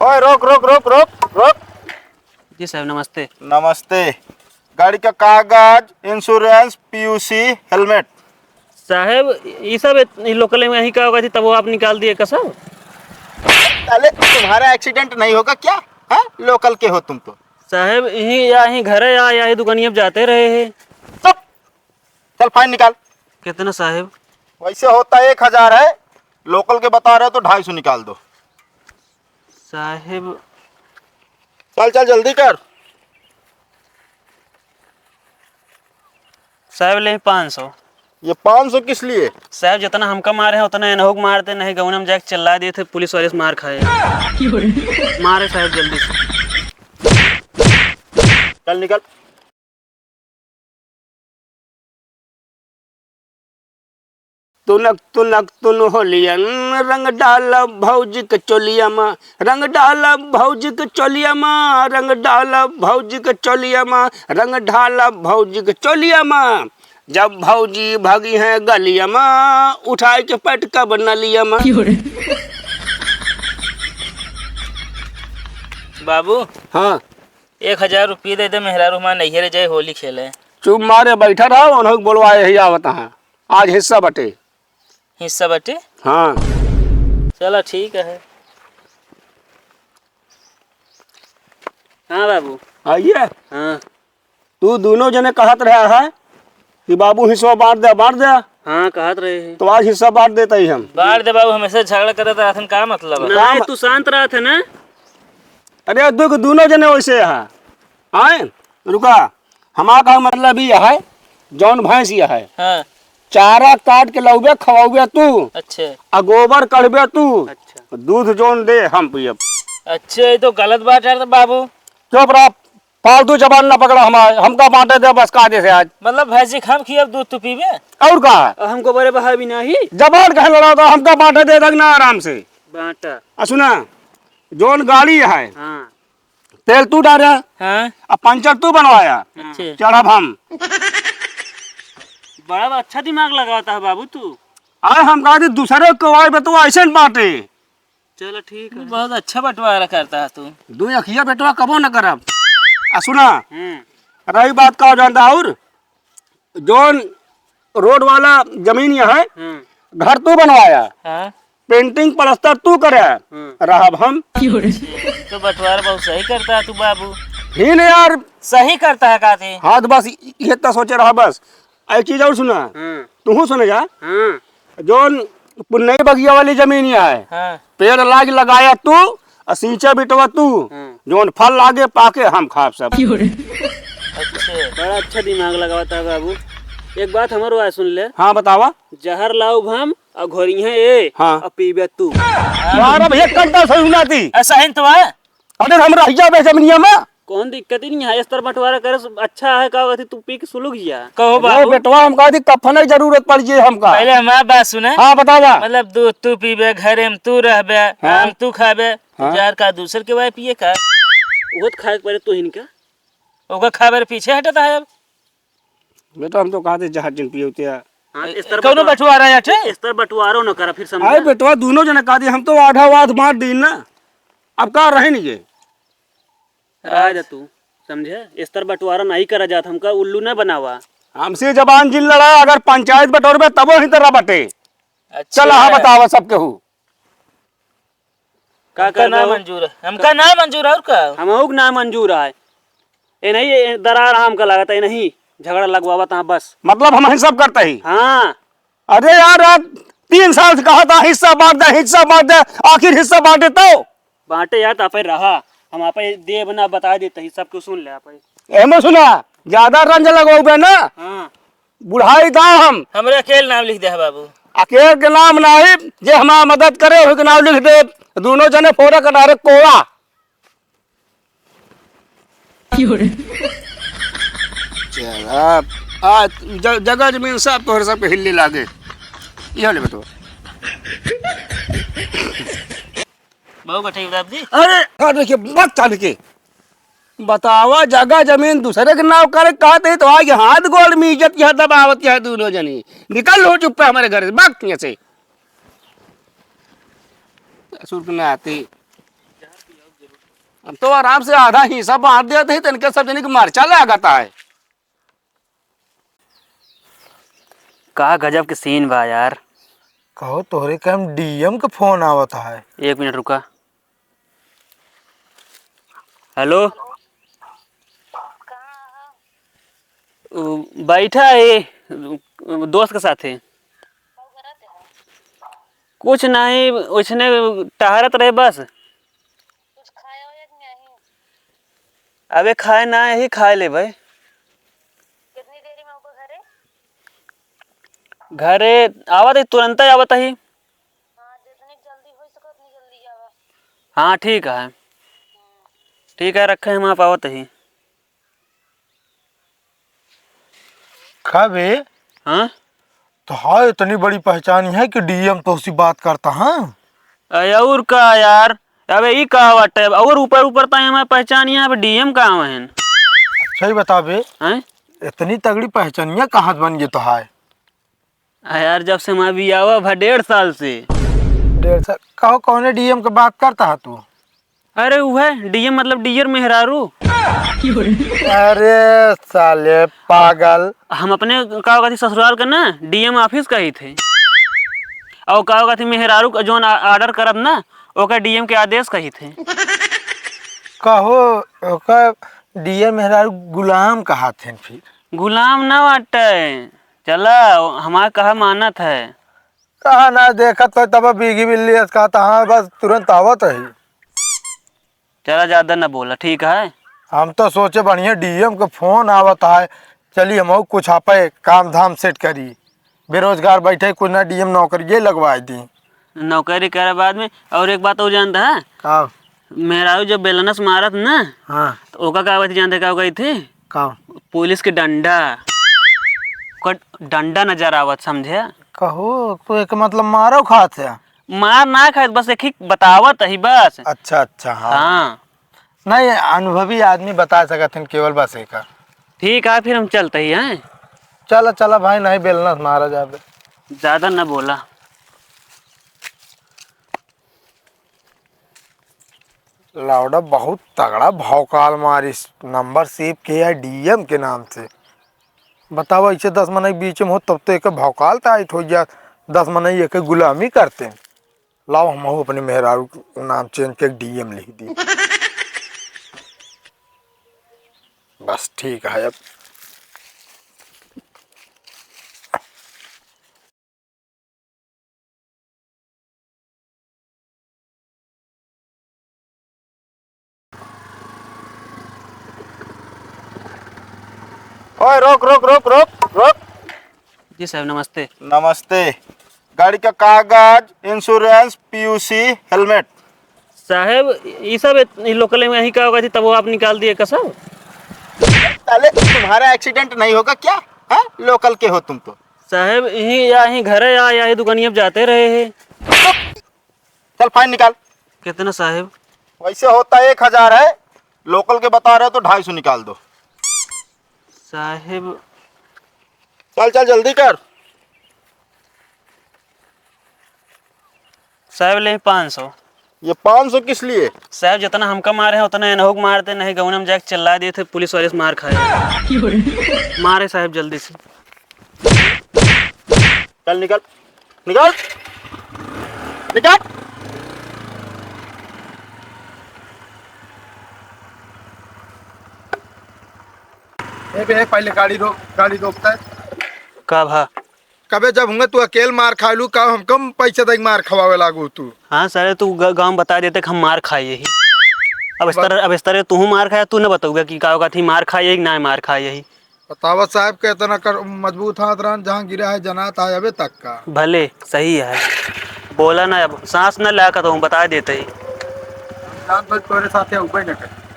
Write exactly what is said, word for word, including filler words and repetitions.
ओए, रोक, रोक, रोक, रोक, रोक। जी साहब, नमस्ते। नमस्ते। गाड़ी का कागज, insurance, P U C, helmet। साहब, ई सब इत-, ई local में यहीं का होगा थी, तब वो आप निकाल दिए का सब? अरे, तुम्हारा accident नहीं होगा क्या? हैं? Local के हो तुम तो। साहब, यहीं या यहीं घर है या, या ही दुकानिया पे जाते रहे हैं। चुप! चल, fine निकाल। कितना साहब? वैसे होता एक हजार है, local के बता रहे हो तो ढाई सौ निकाल दो। साहब। चल, चल, जल्दी कर। साहब, ले पाँच सौ। ये पाँच सौ किस लिए? साहब, जितना हमका मारे हैं, उतना इन्हों को मारते, नहीं गौना में जाके चिल्ला दिए थे, पुलिस वाले से मार खाए। मारे साहब, जल्दी से। चल, निकल। तुनक तुनक तुन होलियन, रंग डालब भौजी के चोलिया मा, रंग डालब भौजी के चोलिया मा, रंग डालब भौजी के चोलिया मा, रंग डालब भौजी के चोलिया मा। जब भौजी भगी है गलिया मा, उठाए के पटकब नलिया मा। बाबू, हाँ। एक हजार रुपये दे दे, मेहरारू हमार नैहरे जाए होली खेले। चुप मारे बैठा रहो, उन्हों के बोलवाए ही आवत हैं। आज हिस्सा बटे। हिस्सा बटे? हाँ। चला ठीक है। हाँ बाबू। आइए। हाँ। तू दोनों जने कहत रहा है कि बाबू हिस्सा बाँट दे, बाँट दे। हाँ, कहत रहे हैं। तो आज हिस्सा बाँट देता ही हम। बाँट दे बाबू, हमेशा झगड़ा करत रहत हन, का मतलब है? नहीं, तू शांत रहत है ना? अरे, दू-, दोनों जने वैसे है। आए, रुका, हमारा का मतलब ई है, जौन भैंस ई है, हाँ। चारा काट के लउबे, खवाउबे तू, अच्छा। आ गोबर कढ़बे तू, अच्छा। दूध जौन दे, हम पियब। अच्छा, ये तो गलत बात है बाबू। चुप रह, फालतू जबान ना पकड़ा हमार, हमका बाँटे दे बस कायदे से आज। मतलब भैंसी के हम खियब, दूध तू पीबे? और का? और हम गोबरे बहाबी नहीं। जबान कहे लड़ा तो हमका बाँटे दे दे ना आराम से। बाँटा। आ सुना, जौन गाड़ी है, हाँ। तेल तू डारा, हाँ। अब पंचर तू बनवाया, अच्छा। चढ़ब हम। बड़ा अच्छा दिमाग लगावत है बाबू तू। अरे हम कहा थी दूसरे को आए बे तो ऐसे न बाँटे। चलो ठीक है। बहुत अच्छा बंटवारा करता है तू। दू अखिया बेटवा कबो न करब। आ सुना, हम्म। रही बात का जानता और जौन रोड वाला जमीन यहाँ है, हम्म। घर तू बनवाया, हाँ। पेंटिंग प्लास्टर तू करे, हम्म। रहब हम। तो बंटवारा बहुत सही करता है तू बाबू। ही नहीं यार। सही करता है काती। हाँ, तो बस ये तो सोचे रहा बस। एक चीज और सुना, हम्म। तू सुन जा। हम्म। जौन पुन्नई बगिया वाली जमीन यहाँ है, हाँ। पेड़ लाग लगाया तू, आ सींचा बिटवा तू, हम्म। जौन फल लागे पाके हम खाब सब। अच्छा। बड़ा अच्छा दिमाग लगावता है बाबू। एक बात हमारो आय सुन ले। हाँ, बतावा। जहर लाउब हम, आ घोरिहे ए, हाँ। आ पीबे तू। यार, अब एक घंटा से सुनाती। ऐसा है तो है। अरे, हम रह जाबे जमीनिया में। कौन दिक्कत ही नहीं है, इस तरह बंटवारा करे से अच्छा है, का कहती तू पी के सुलुक जिया। कहो अरे बाबू। बेटवा, हम कहती कफन की जरूरत पड़ जाए हमका। पहले हमार बात सुने। हाँ, बतावा। मतलब दूध तू पीबे, घरे में तू रहबे, हाँ। आम तू खाबे, हाँ। जार का दूसर के वाय पिए का? वो तो खाए के पड़े तू हिनका। ओकर खाए बारे पीछे हटता है अब। बेटा, हम तो कहते जहाज जिन पिए होते हैं। हाँ, ए, इस तरह कौनो बंटवा-, बंटवारा है, ठीक? इस तरह बंटवारो न करा, फिर समझा? अरे बेटवा, दोनों जने कहा दिए, हम तो आधा आध बाँट दी ना, अब का रहे नहीं ये। राज तू समझे, इस तरह बंटवारा नहीं करा जात, हमका उल्लू न बनावा। हमसे जबान जिन लड़ा, अगर पंचायत बटोरबे तबो ही तरह बटे। अच्छा। चल, हाँ, बतावा सब केहू। का हमका करबो? ना मंजूर है, हमका ना मंजूर है, और का? हमहू के ना मंजूर है। ए नहीं, ए दरार आम का लागत है, नहीं झगड़ा लगवावत हाँ बस। मतलब हम ही सब करते ही? हाँ। अरे यार, यार, तीन साल से कहा था हिस्सा बाँट दे, हिस्सा बाँट दे, आखिर हिस्सा बाँटे तो? बाँटे यार, तो आपे रहा, हम आपे देब ना, बता देते ही, सब कुछ सुन ले आपे। एमे सुना, ज्यादा रंज लगवाबे ना, हाँ। बुढ़ाई दा हम। हमरे अकेल नाम लिख दे है बाबू। अकेल के नाम नाही, जे हमार मदद करे, ओही के नाम लिख दे। दोनों जने फोड़ा का डायरेक्ट कोड़ा। चल, अब आ ज-, जगह जमीन सब तोहरे सब के हिल्ले लागे। ये ले बेटवा। बाबू बैठे उधर जी। अरे, का देखे, मत चाल के। बतावा, जगह जमीन दूसरे के नाव करे कहत ही तो आगे हाथ गोड़ में इज्जत के दबावत है दोनों जनी। निकल हो चुप पे हमारे घर से, भाग यहाँ से। ससुर के नाती। हम तो आराम से आधा हिस्सा बाँट देत ही, तनिका सब जने के मर्चा लागत है। का गजब के scene बा यार। कहो, तोहरे के हम DM के phone आवत है। एक मिनट रुका। Hello। उ, बैठा है, उ, दोस्त के साथे। कुछ नहीं, ओइसने टहरत रहे बस। अबे खाए ना, यही खाए ले भाई। घरे आवत ही, तुरंत आवत ही। हाँ, ठीक है, ठीक है, रखे, हम आप आवत ही। का बे? हाँ? तो हाँ, इतनी बड़ी पहचानी है कि DM तोहसी बात करता, हाँ? अरे और का यार, अबे ई का बाटे, और ऊपर ऊपर ताई हमार पहचानिया, अब DM का आवे हैं? अच्छा ही बता बे, हैं? इतनी तगड़ी पहचानिया कहाँ से बन गई तोहार? आ यार, जब से हमार बियाह भा डेढ़ साल से। डेढ़ साल? कहो, कौने DM के बात करता है तू? अरे उहे DM, मतलब dear मेहरारू। अरे साले पागल। हम अपने का कहती ससुराल का ना DM office कही थे, और का कहती मेहरारू का जौन आ-, order करब ना, ओकर DM के आदेश कही थे। कहो, ओकर DM मेहरारू गुलाम कहा थे फिर? गुलाम ना बाटे, चला, हमार कहा मानत है। कहा ना देखत हो तब बीगी बिल्ली अस कहता, हाँ, बस तुरंत आवत ही। चला, ज्यादा ना बोला, ठीक है? हम तो सोचे बढ़िया DM के phone आवत है, चली हम कुछ आपे काम धाम set करी, बेरोजगार बैठे कुछ ना DM नौकरी ये लगवाई दी। नौकरी करे बाद में, और एक बात और जानता है? का? मेहरारू जब बेलना से मारत ना, हाँ। तो ओका का आवत जानते का कहत ही? का? पुलिस के डंडा। ओकर डंडा नजर आवत, समझे? कहो, तो एक मतलब मारो खात है? मार ना खात, बस एक ही बतावत ही बस। अच्छा, अच्छा, हाँ। हाँ। नहीं, अनुभवी आदमी बता सकत हैं केवल बस एक। ठीक है, फिर हम चलते ही हैं। चला, चला भाई, नहीं बेलना से मारा जाबे। ज्यादा ना बोला। लौड़ा बहुत तगड़ा भौकाल मारिस, number save किया है DM के नाम से। बताओ, ऐसे दस मनई बीच में हो तब तो एक भौकाल tight हो गया, दस मनई एक गुलामी करते। लाओ, हम अपने मेहरारू के नाम change के DM लिख दी। बस ठीक है अब। ओए, रोक, रोक, रोक, रोक, रोक। जी साहब, नमस्ते। नमस्ते। गाड़ी का कागज, insurance, PUC, helmet। साहब, ई सब इत-, ई local में यहीं का होगा जी, तब वो आप निकाल दिए का सब? साले, तुम्हारा accident नहीं होगा क्या? हैं? Local के हो तुम तो। साहब, यहीं या यहीं घरे या, या ही दुकानिया पे जाते रहे हैं। चल, fine निकाल। कितना साहब? वैसे होता एक हजार है, local के बता रहे हो तो ढाई सौ निकाल दो। साहब। चल, चल, जल्दी कर। साहब, ले पाँच सौ। ये पाँच सौ किस लिए? साहब, जितना हमका मारे हैं, उतना इन्हों को मारते, नहीं गौना में जाके चिल्ला दिए थे, पुलिस वाले से मार खाए। मारे साहब, जल्दी से। चल निकल, निकल, निकल। ए बे, पहले गाड़ी रोक, गाड़ी रोकता है। का भा? कबे जब हुआ तू अकेल मार खा लू, का हम कम पैसे दे के मार खवावे लागू तू? हाँ सारे, तू ग-, गाँव बता देते कि हम मार खाए ही। अब इस बस। तरह, अब इस तरह तू मार खाया, तू न बताऊगा कि का होगा थी मार खाए ही कि ना मार खाए ही। बतावा साहब के इतना कर, मजबूत हाथ रहन, जहाँ गिरा है जनात है अबे तक का। भले, सही है। बोला ना अब, सांस न ला का तो हम बता देते ही। जान तो तोरे साथे उबे न कर।